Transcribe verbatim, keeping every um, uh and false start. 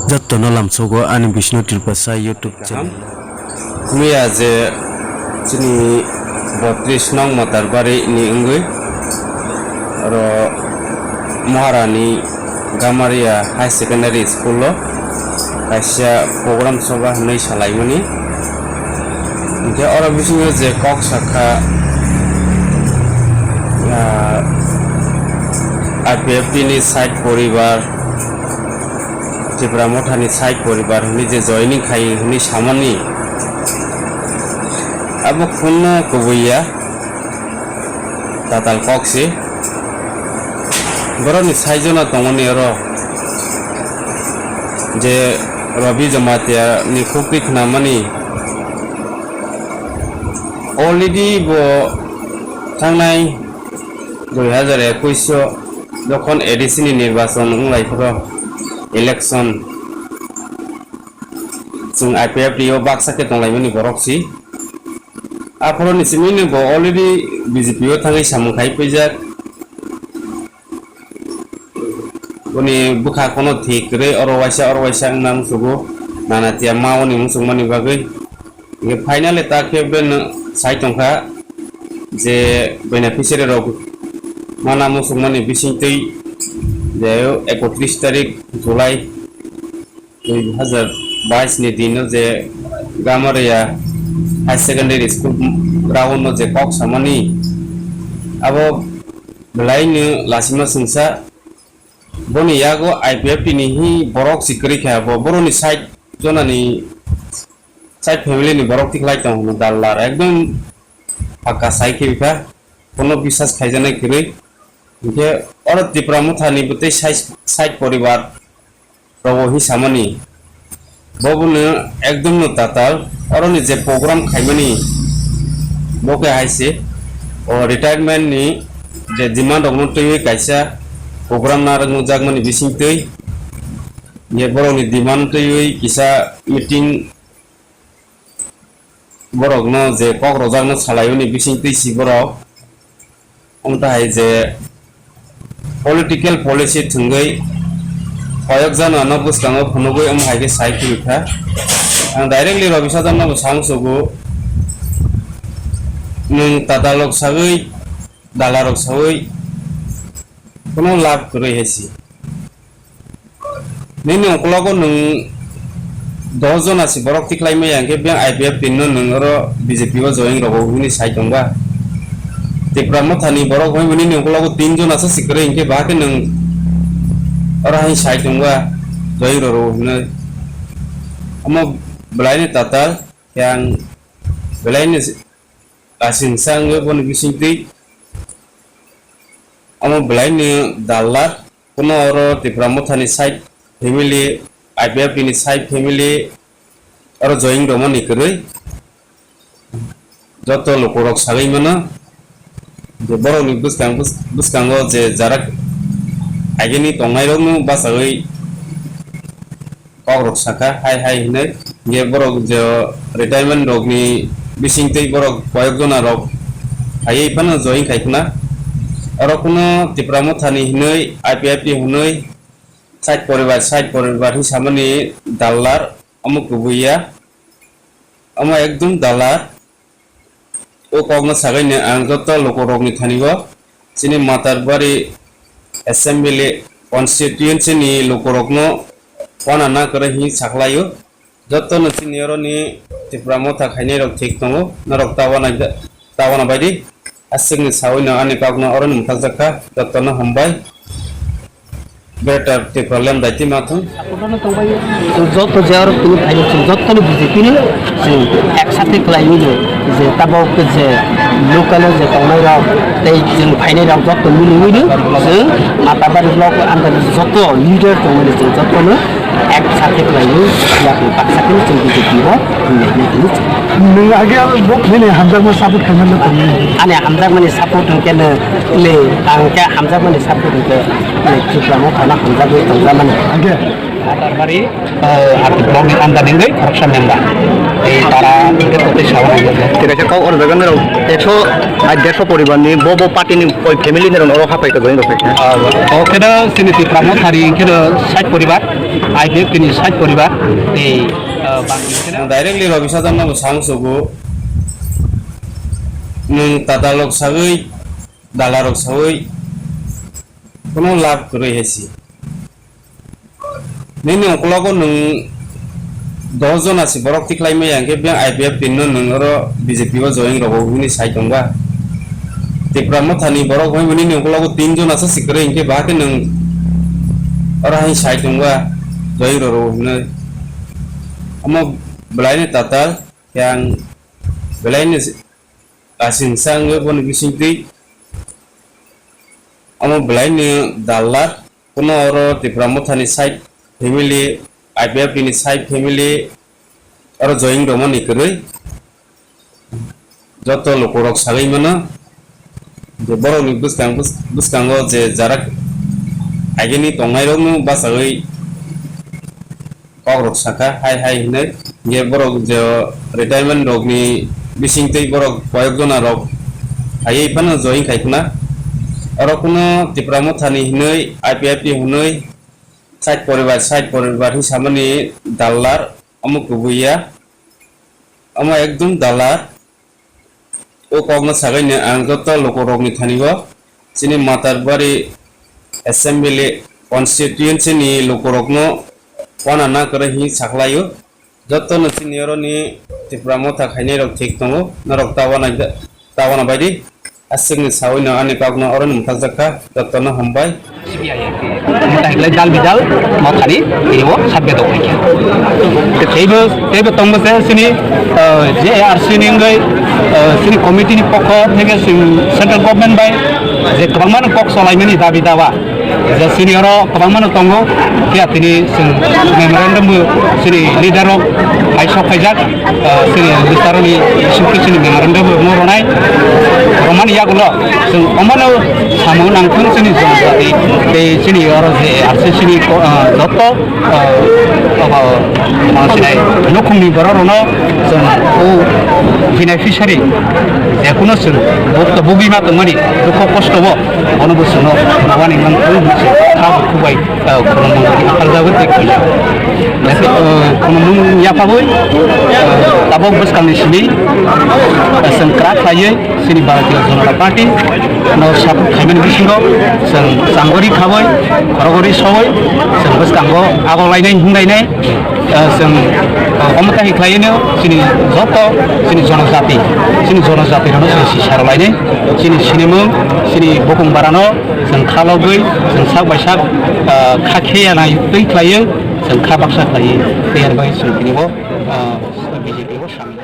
Jotono lamsogo ani Bishnu Tripasa YouTube channel. Miya je chini botris nong Matarbari ni wngwi oro Maharani Gamaria High Secondary School o kaisa program soba hwnwi salaimani. Hingke oro bisingo je kok sakha, ah, I P F T ni side poribar, Tipra Mothani side poribar hwnwi je joining khai hwnwi samani, abo khunno kubui ya, tatal kok se. Borokni side jona tongmani oro je Rabi Jamatia ni khukti khnamani. Already bo thangnai dui hazar ekush o jokhon A D C ni nirbachon wnglaiporo, election, chwng I P F T o baksa khe tonglaimani borok si. Aphoro ni simi ni bo already B J P o thangwi samung khai paijak. Boni bwkha kono thik kwrwi oro waisa oro waisa wngna musugo, nana tiya ma oni muchungmani bagwi. Hingke finally ta khe beno sai tongkha je beneficiary rok mana muchungmani bisingtwi je ekotris tarik July dui hazar bais ni dino je Gamaria High Secondary School ground no je kok samani abo belai no lasima singsa. Boni yago I P F T ni hi borok si kwrwi kha, bo boroni side jonani side family ni borok tikhlai tong hwnwi dallar ekdom pakka sai khe kha, kono bisas khaijaknai kwrwi. Hinkhe oro Tipra Mothani bwtwi side, side poribar rogo hi samani, bo bono ekdom no tatal. Oroni je program khaimani, bo khe hai se, o retirement ni je demand rok no twiwi kaisa program narwk nukjakmani bisingtwi, je borokni demand twiwi kisa meeting borokno je kok rojakno salaimani bisingtwi si borok. Omo tahai je political policy thwngwi koyok jano ano bwskango phunugwi omo hai khe sai phuru kha. Ang directly Rabi Sadonno bo sa musugo, nwng tatalrok sagwi, dalarok sagwi kono lab kwrwi hai si. Nini ukologo nwng dos jona si borok tikhlai maya, hwnkhe biyang I P F T no nwng oro B J P o join rogo hwnwi sai tongba. Tipra Mothani borok hwnwi nini ukologo tin jona se si kwrwi, hwnkhe bahai khe nwng oro hai sai tongba join roro hwnwi. Omo belaini tatal yang belaini asing sa wngwi boni bisingtwi omo belaini dallar. Kuno oro Tipra Mothani side family, I P F T ni side family oro join romani kwrwi joto lukurok sagwi mano je borokni bwskang, bwskango je jarak agini tongnairokno bachagwi kok rok saka hai hai hinwi. Hingke borok je retirement rokni bisingtwi borok koyok jona rok phaiwi phano join khai khna. Oro kuno Tipra Mothani hinwi, I P F T hinwi, side poribar, side poribar hinwi samani dallar omo kubui ya. Omo ekdum dallar. O kokno sagaino ang joto lukurokni thani-o chini Matarbari Assembly Constituency ni lukurokno wana na kwrwi hinwi sakhlaio. Jotono chini oroni Tipra Motha khainairok thik tongo, norok ta wana, ta wana baidi. Aswkni sawi no ani kokno oro ni mwthakjak kha, jotono hambai. Greater Tipraland daiti mathung. Joto je oro tini phaino chwng jotono B J P ni chwng ek sathe khlaiwi no je tabok je local o je tongnai rok tei chwng phainai rok joto miliwi no chwng Matabari block under joto leader tongmani chwng jotono ek sathe khlaiwi yakni baksa khe chwng B J P o. Nwng age abo bo khaini hamjakma support khaimani tongwi. Ani hamjakmani support hwnkhe no, le, ang khe hamjakmani support hwnkhe, le, Tipra Mothano hamjagwi tongjakmani. Age. Tarbari, eh, R T block ni under ni wngwi khoroksa member. Tei tara hwnkhe totwi saui nai. Thik ase, kok oro jaga nirok ekso, ah, dersho poribar ni bo, bo party ni koi family nirok oro hapai ka join rok kha. Ah, o khe do chini Tipra Mothani khe do sait poribar, I P F T ni sait poribar, tei, eh, bang khe do. Directly Rabi Sajan no bo sang sugo, nwng tata lok sagwi, dala rok sagwi, kono lab kwrwi hai si. Nini ukologo nwng dos jona se borok tikhlai maya, hwnkhe biyang I P F T no nwng oro B J P o join rogo hwnwi sai tongba. Tipra Mothani borok hwnwi nini ukologo tin jona se kwrwi, hwnkhe bahai khe nwng oro hai sai tongba join roro hwnwi. Omo bwlaini tatal yang bwlaini asing sa wngwi boni bisingtwi omo bwlaini dallar. Kuno oro Tipra Mothani side family, I P F T ni side family, oro join romani kwrwi joto lukurok sagwi mano je borokni bwskang, bwskango je jarak agini tongnairokno bachagwi kokrok saka, hai hai hinwi. Hingke borok je retirement rokni bisingtwi borok koyok jona rok phaiwi phano join khai khna. Oro kuno Tipra Mothani hinwi, I P F T hinwi, sait poribar, sait poribar hinwi samani dallar, omo kubui ya, omo ekdum dallar. O kokno sakaino ang joto lukurokni thani-o chini Matarbari Assembly Constituency ni lukurokno wana na kwrwi hinwi sakhlai-o. Jotono chini oroni Tipra Motha khainairok thik tongo, norok ta wana, ta wana baidi. Aswkni sawi no ani kokno oroni mwthakjak kha, jotono hambai. Motha hiklai dal bidal, Mothani, teibo sabya dok hai khe. Teibo, teibo tongbo se sini, uh, J A R C ni wngwi, uh, sini committee ni pokho theke sini central government bai je kwbangma no kok cholaimani dabi dawa. Je sini oro kwbangma no tongo, phiya tini chwng memorandum bo sini leader rok hai sok khaijak. Ah, sini bistaroni bising khe sini memorandum rwma rwnai. Rwmani yagulo chwng omono samung nangthung chini jonojati tei chini oro je R C C ni ko-, ah, joto, ah, obo, ah, sinai nukhungni borok rokno chwng o beneficiary jekhuno chwng bukto bugwi ma tongmani dukho kosto bo, bono bo chwngno rwmani nangthung hinwi chwng kha bo khubai. Ah, khulumung aphaljagwi tei khaijak. Naikhai, ah, khulumung yaphagwi, ah, tabuk bwskangni simi, ah, chwng kwrak khlaiwi chini Bharatiya Janata Party no support khaimani bisingo chwng changori khawi, khorogori sowi chwng bwskango agoklainai hwnlainai, ah, chwng, ah, omo tahi khlaiwino chini joto chini jonojati, chini jonojati rokno chwng sisarwlainai, chini sinimung, chini bukung barano, Chwng kha logwi, chwng sak bai sak, ah, kha khe ya nai twi khlaiwi, chwng kha baksa khlaiwi, tei bai chwng tini bo, ah, B J P bo samung.